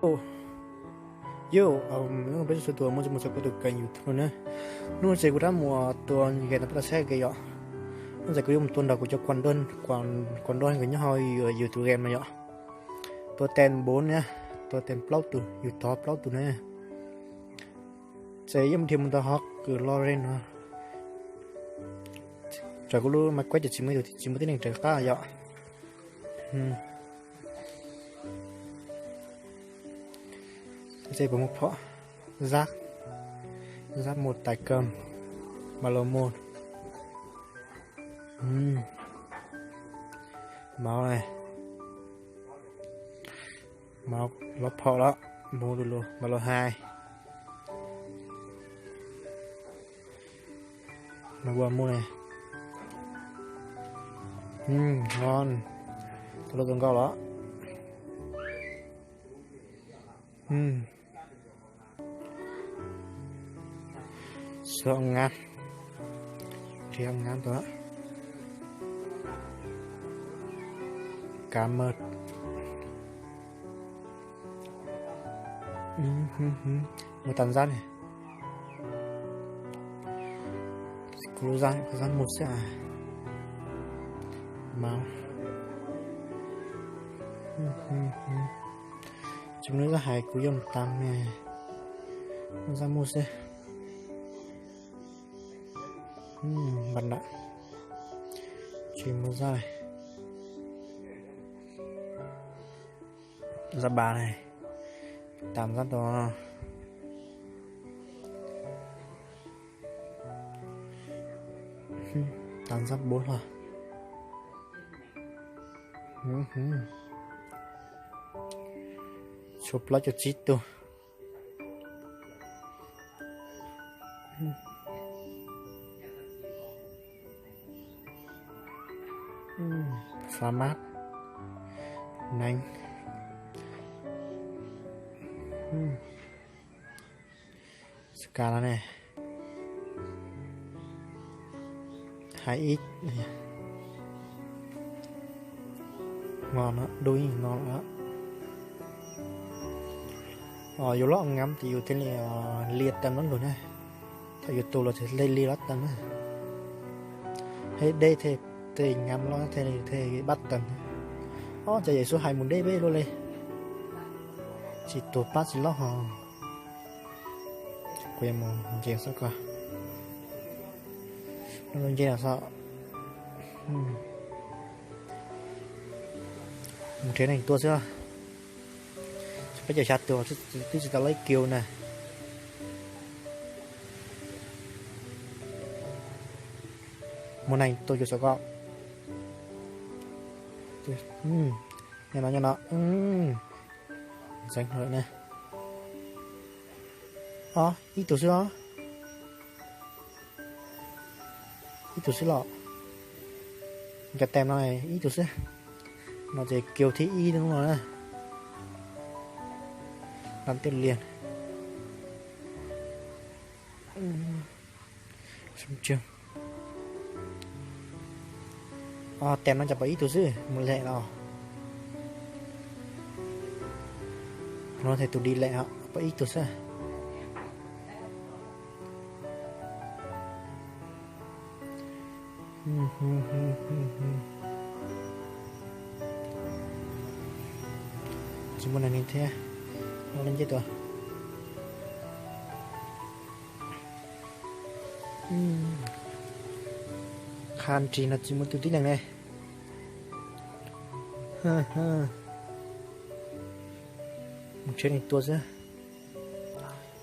Yo, peb txhua tus muaj txoj mus txog kuv tus kênh YouTube na. Hnub no ces kuv rov mus tua game rau peb tau saib ua ke yom. Hnub no ces kuv yuav mus tua nrog kuv cov kuas nroj nkawd nyob hauv yus tus game no yom. Tua teem npaum na, tua teem plaub tus, yus tog plaub tus na. Ces yeej mus dhia mus ntawd ho kws lo re no. Raws kuv lub maiv kuab ces tsis muaj, tsis muaj tib neeg raws qab yom. Ces puas muaj phom, zab, zab mus tais kam, mas los mus mauv ne, mauv los phom los mus lus lus mas los hais. Mas ua mus ne, ngon, tus lub tus nkauj los. Xuv ngab, nrhiav ngab tuaj, kav mawg, mus tas nzab ne. Kuv lub zab, zab mus xwb. Mauv, tsis muaj zab hais kuv yuav mus tas ne. Zab mus xwb. Npam nram, tsis muaj zab. Zab ba ne, tas zab tua, tas zab npaum hlo. Tshuav plaub caug tsib tug. Xav mab neev, xav kas no ne, hais ib, no dub yeej no lawm. Yus lob ngab ces yus thiaj li lia teem lub lug na. Thaum yus tus los thiaj li lia lob teem na. Hais deb thiaj li ngab lob thiaj li pab teem. Ob, cov Yexus hais mus deb peb luaj li, tsis tuag pab tsis lob ho. Kuv yuav mus nce xwb ko, nce no xwb. Mus nrhiav neeg tua xwb. Peb caug xya tus twb tsis tau lab kiu na. Muaj neeg tua yus saum ko. Nyob no, nyob no. Ntxeev lawm ne. Ob, ib tug xwb os. Ib tug xwb los. Cov tem no ib tug xwb. No ces kiu thib ib hnub no na. Lab tiaj liag. Tem no cas pom ib tug xwb, mus lem los. No thiaj tus di lem pom ib tug xwb. Tsis muaj neeg li thiab. Los leej ncej tuaj. Qha ntsis no tsis muaj tus tib neeg ne. Mus nrhiav neeg tua xwb.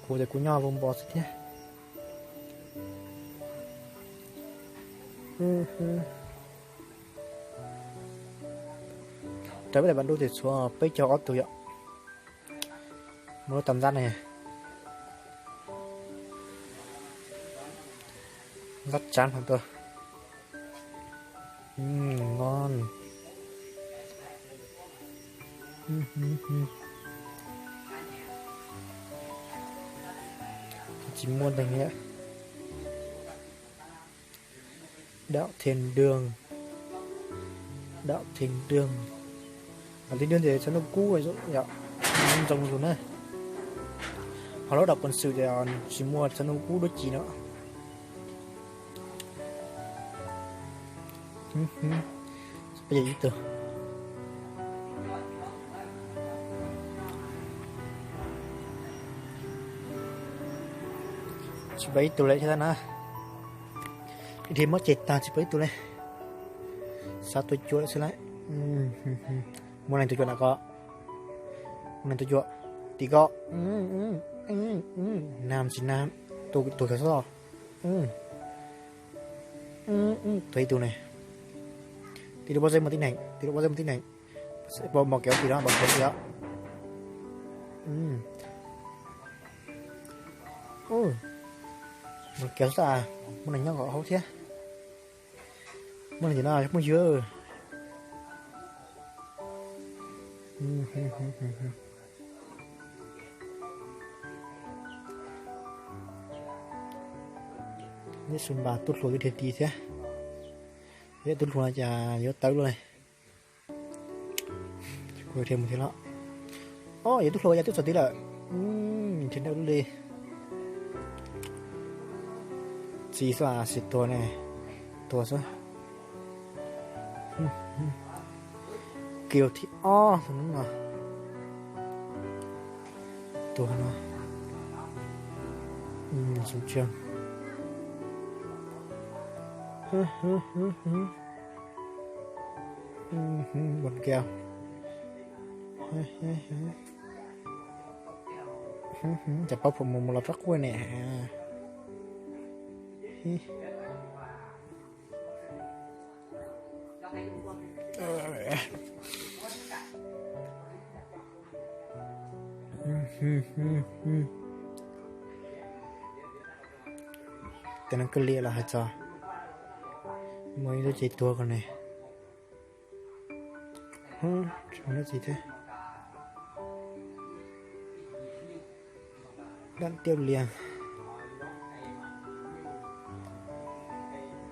Kuv ces kuv nyob vau npo xwb thiab. Raws peb daim npam ntuj ces tshuav peb caug ob tug yom. Muaj lub tau ntab ne. Ntab tsab no tuaj. Ngon. Tsis muaj ntawd thiab. Đạo Thiên Đường. Đạo Thiên Đường. Đạo Thiên Đường ces txog hnub kub yom. Zoo zus na. Ho lub dam pon xwm tias tsis muaj txog nub ub dab tsi no. Ib tug, tsis pom ib tug li thiab na. Dhia muab ceg tag tsis pom ib tug li. Xav tua cuam xwb lauj. Muaj neeg tua cuam na ko. Muaj neeg tua cuam tim ko. Nag tsis nag, tua tus kawg xwb. Tua ib tug ne. Tim lub pob zeb muaj tib neeg, tim lub pob zeb muaj tib neeg. Pom kev tim no, pom kev tim no. Pom kev xwb, muaj neeg nyob nkaum hauv thiab. Muaj neeg tim no phooj ywg. Neb su npas tub hluas yuav dhia ti thiab. Yog tub hluas no cas yuav tawv luaj li. Kuv dhia mus thiab los. Os, yog tub hluas cas twb txog tid lawm. Dhia ntawm lub li. Txiv xwb, tsis tuag ne. Tuag xwb. Kiag thib ob tus no. Tuag no. Sum tsia. Bot keo. Cas paub phom mus mus los rab quaj ne. Tes no kawg liam los hais txog. Muaj ib lub cev tuag ko ne. Tsis muaj dab tsi thiab. Dab tiaj lias.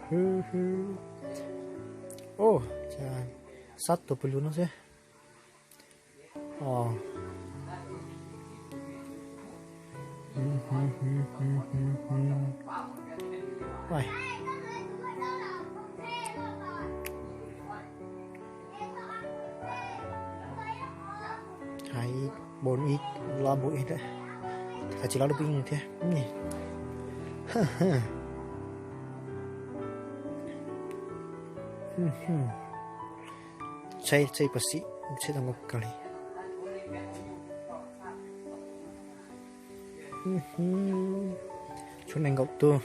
Hwb hwb. Os, cas sab tuag pw lug no xwb. Os. Hais ib, ib lo npum, hais tsis lo lub pib thiab. Tsheb, tsheb pas xim, tsheb tau nkaus kawg li. Tshuav nees nkaum tug.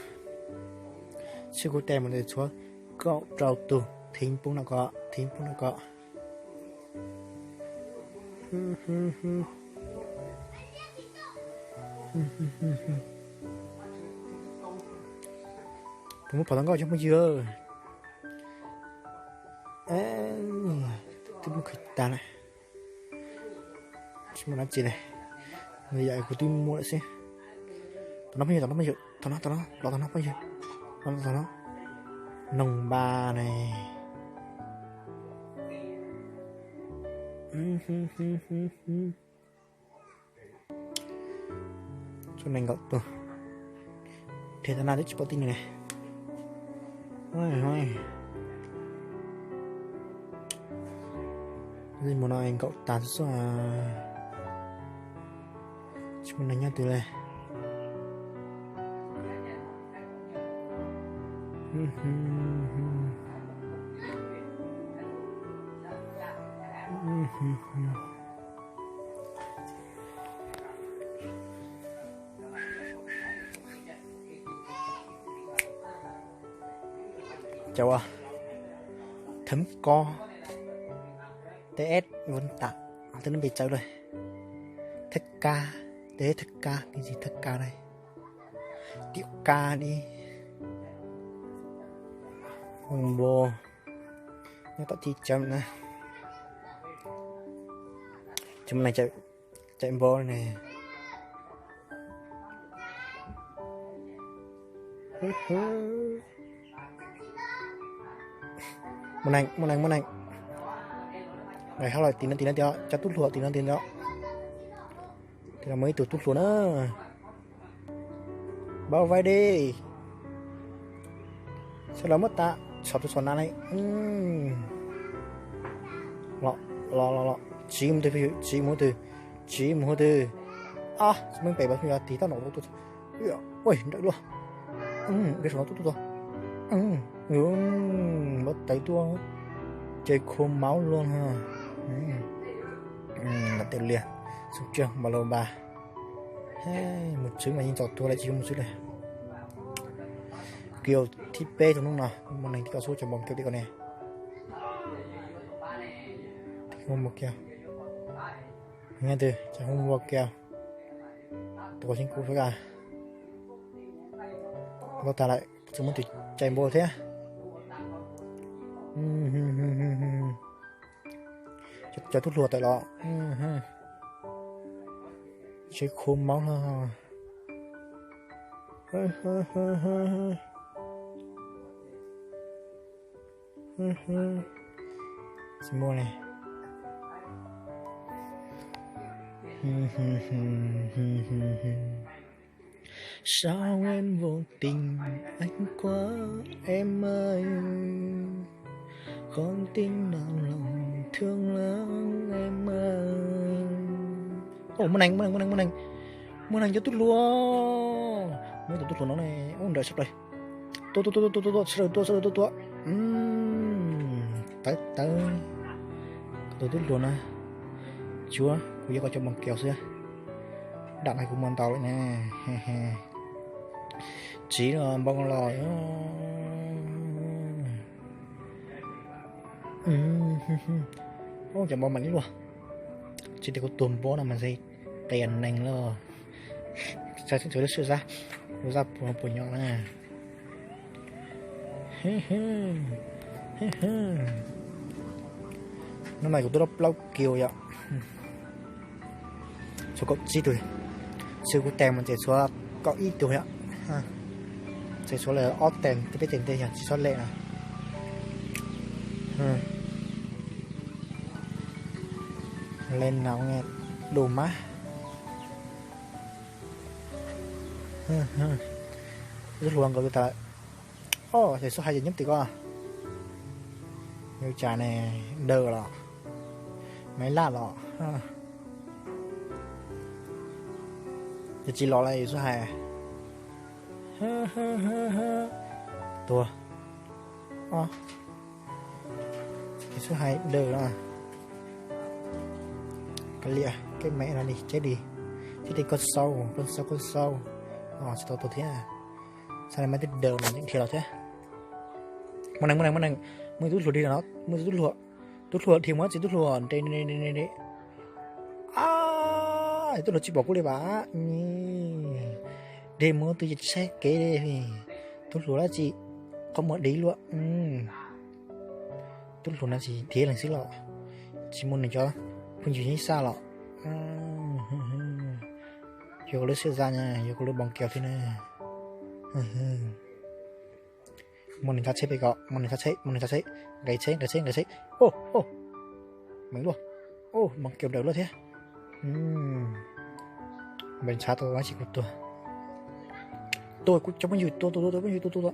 Tsheb kuv tes mus ntawd tshuav kaum rau tug, thev poob no ko, thev poob no ko. Puas muab phom tau nkauj cov phooj ywg? Twb muab khwv tag lawm. Tsis muaj dab tsi li. Nws yam kuv twb muaj lawm xwb. Tom no phooj ywg, tom no phooj ywg, tom no, tom no, los tom no phooj ywg. Los tom no. Noog npa ne. Tshuav nees nkaum tug. Dhia tag naj twb tsis pom tib neeg ne. Mus no nkaum tag xwb xwb. Tsis muaj neeg nyob twg li. Cov ua thawv ko, T S Von Tam, twb npe txawv lawm. Thawj Kab, T S Thawj Kab, cái gì Thawj Kab đây? Tiểu Kab đi. Npua nyob tom thib tsawb na. Tsis muaj neeg cawm npua ne. Muaj neeg, muaj neeg, muaj neeg. Hab lawm tim no, tim no, tim no, cov tub hluas tim no, tim no. Tes los muaj ib tug tub hluas na. Npau vais dej. Sawv daws muab tas, txhom tus txhom nas ne. Los los los los, tsiv mus twg, tsiv mus twg, tsiv mus twg. Ab, tsis meej pem pas yog tig tau no. Ua nrawm luaj. Npau tawv tuaj, ces khua maub luaj. Lam tias lias, xub tsiag npa los npa. Mus txwv mas yeej txaus tuag lawm tsis mus txwv li. Kiaus thib peb tug hnub no, muaj neeg tib co xub cov npau kiaus li ko ne. Npau kiaus. Nyob twg cov hu npau kiaus. Tus quas xyeeb kub sab ka. Npau tas lawm, tsis muaj tus cais npau thiab. Cov tub hluas tawm los. Tsev khu maub hlo. Tsis muaj li. Sao em vô tình, anh quá em ơi. Khó tin nỗi lòng thương lắm em ơi. Ồ, muaj neeg, muaj neeg, muaj neeg, muaj neeg. Muaj neeg cov tub hluas. Muaj tus tub hluas no ne, ub, nrawm sab plaws. Tua tua tua tua tua, sawv daws tua, sawv daws tua tua. Tawv tawv. Tus tub hluas na. Tsuav kuv yuav koj cov npau kiaus xwb. Dam no kuv muaj ntau lawm ne. Tsiv los npau los. Cov npau mam li luaj. Tsis tias kuv tuag npau no mas ntshe qias neeg lawm. Tsuav lub siab zaj, lub zaj puas nyob na. Hnub no kuv twb loj plaub kiaus yom. Tshuav kaum tsib tug, xwb kuv tes mus ces tshuav kaum ib tug yom. Ces tshuav lawm ob tes, peb tes ntej yog tsis txhob lem na. Lem no du mas. Tub hluas nkaus li tas. Os, ces xub hais ces nyob tim ko. Yus cas ne, daws los, maiv laj los. Ces tsis los lawm xub hais. Tuag. Os, ces xub hais daws los. Kav liam, kej meem no li, cheb li. Cheb li koj xau, koj xau, koj xau. Os, tsis tau tuag thiab. Xab li mas twb daws los yeej dhia los thiab. Muaj neeg, muaj neeg, muaj neeg. Muaj tub hluas dhia los no, muaj tub hluas. Tub hluas dhia mus txiv tub hluas nre nre nre nre. Ab, tub hluas tsis pom kuv li vas. Dhia mus twb tsis saib kev li. Tub hluas dab tsi, qhov muag div luaj. Tub hluas no tsis dhia leej xwb los, tsis muaj nws cov phooj ywg nyob ib sab los. Yog kuv lub siab zaj na, yog kuv lub npau kiaus thiab na. Muaj neeg tsav tsheb pem ko, muaj neeg tsav tsheb, muaj neeg tsav tsheb, nqis tsheb, nqis tsheb, nqis tsheb. Os, os, meem luaj. Os, npau kiaus nrawm luaj thiab. Npau ntshav tau dab tsi kuv tuag. Tua kuv cov phooj ywg, tua tua tua phooj ywg, tua tua tua.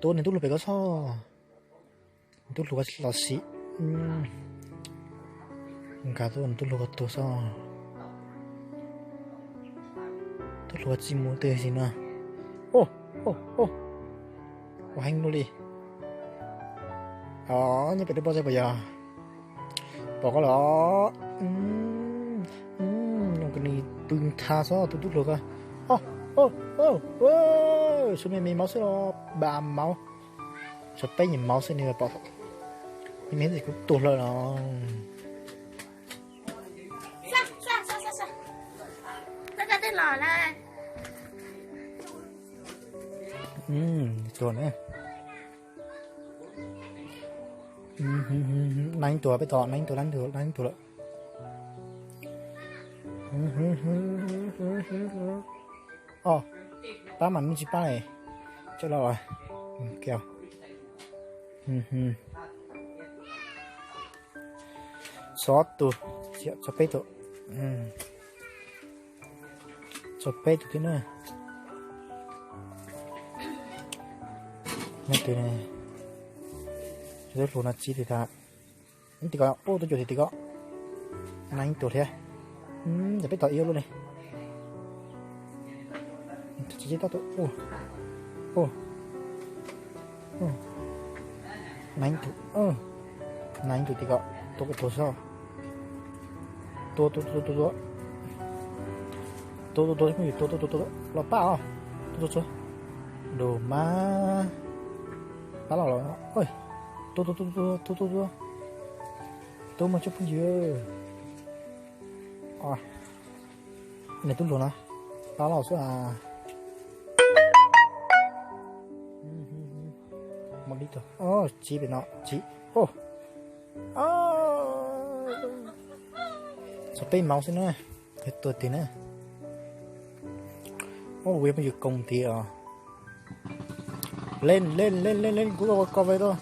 Tua nws tub hluas pem ko xwb. Tub hluas los xij. Nkag tuaj nws tub hluas ko tuag xwb. Tub hluas tsis mus twg xim no. Os, os, os. Ua heev luaj li. Os, nyob pem lub pob zeb puas yog? Pom koj los. Nws pw ntha xwb tus tub hluas ko. Os, os, os, xub me me maub xwb los, npa maub. Tshuav peb nyuag maub xwb ne, pom me me xwb kuv tuag lawm los. Tuag na. Neeg tuag peb tod, neeg tuag, neeg tuag, neeg tuag lawm. Os, pab mas nws tsis pab li. Coj los kiag. Xov tus, xov peb tus. Tau peb tus thiab na. Nyob twg ne? Cov hluas no txi tiag tiag. Tim ko, ub, tus cuam tim ko. Nees tus thiab. Cov peb tos ib lub li. Tsis tau tus. Nees tus, nees tus tim ko. Tua tus xwb. Tua tua tua tua tua. Tua tua tua, phooj ywg, tua tua tua tua los pab os. Tua tua tua. Nrug mas. Pab los los. Tua tua tua tua tua tua. Tua mas tsoom phooj ywg. Nws tub hluas no. Pab los xwb a. Tsis pem no tsis. Txog peb moos xwb na. Tua twg na? Ua phooj ywg koom tiag os. Lên lên lên lên lên, kuv ua ko ve tuaj.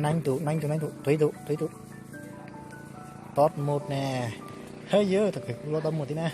Nees tus, nees tus, nees tus, tua ib tus, tua ib tus. Top một ne. Hawb yawg, tau kuv los top một thiab na.